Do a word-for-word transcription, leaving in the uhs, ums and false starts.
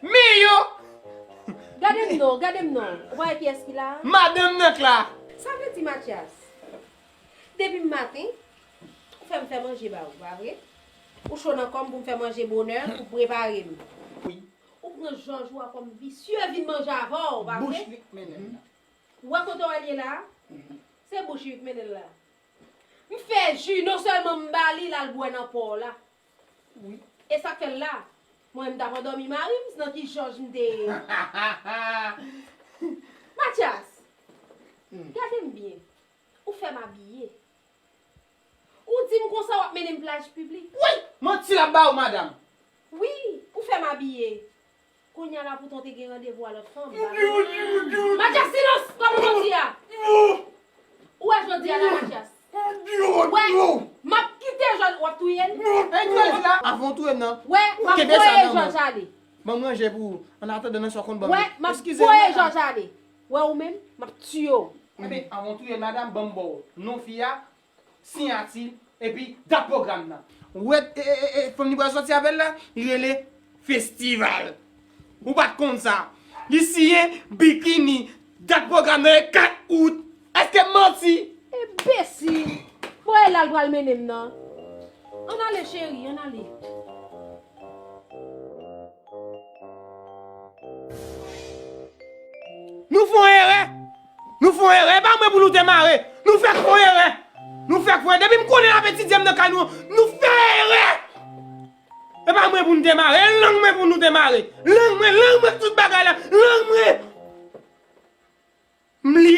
Men yo! Gade m non, gade m non. Ou pa wè kiyès ki la a? Madanm nan k la! Sa vle di Matyas? Depi m maten, ou fè m fè manje ba ou, pa vre? Ou cho nan kò m pou m fè manje bonè, pou prepare m. Wi. Ou pran jòj ou a kòm visye vin manje avè w, pa vre? Bouch li k mennen l la. Ou wè kote w al ye la a? Se bouch li k mennen l la. M fè ji, non sèlman m ba li, l al bwè nan pò w la. Wi. E sa k fè l la? Mwen, m t ap andòmi mari m, nan ki jòj m te ye? Matyas, gade m byen. Ou fè m abiye. Ou di m konsa w ap mennen m plaj piblik. Wi! Manti l ap ba ou, madanm. Wi, ou fè m abiye. Kounye a la poutan w te gen randevou a lòt fanm. Matyas, silans! Kòman w di a? Ou wè jodi a la, Matyas? Ou wè, m ap kite jòj, w ap touye l. Hey, Jòj la, avan w touye m nan. Wè, m ap voye jòj ale. Ban m ranje pou ou. An atandan nan sa w konn ban m. Wè, m ap voye jòj ale. Wè ou menm, m ap tiye w. Ebyen, avan w touye madanm, ban m ba w non fi a, siyati, epi dat pwogram nan. Ou wè, e, e, e, e, fanm li pral sòti avè l la, li rele Festival. Ou pa t konn sa. Li siyen Bikini, dat pwogram nan e kat out. Èske m manti? Enbesil! Bon, e la l pral mennen m nan. Ann ale, cheri, ann ale. Nou fè yon erè! Nou fè yon erè! E pa mwen pou nou te mare! Nou fèk fè yon erè! Nou fèk fè yon erè! Depi m konnen l ap etidye m nan kay nou an, nou fè erè! E pa mwen pou nou te mare! E lang mwen pou nou te mare! Lang mwen, lang mwen tout bagay la! Lang mwen! M li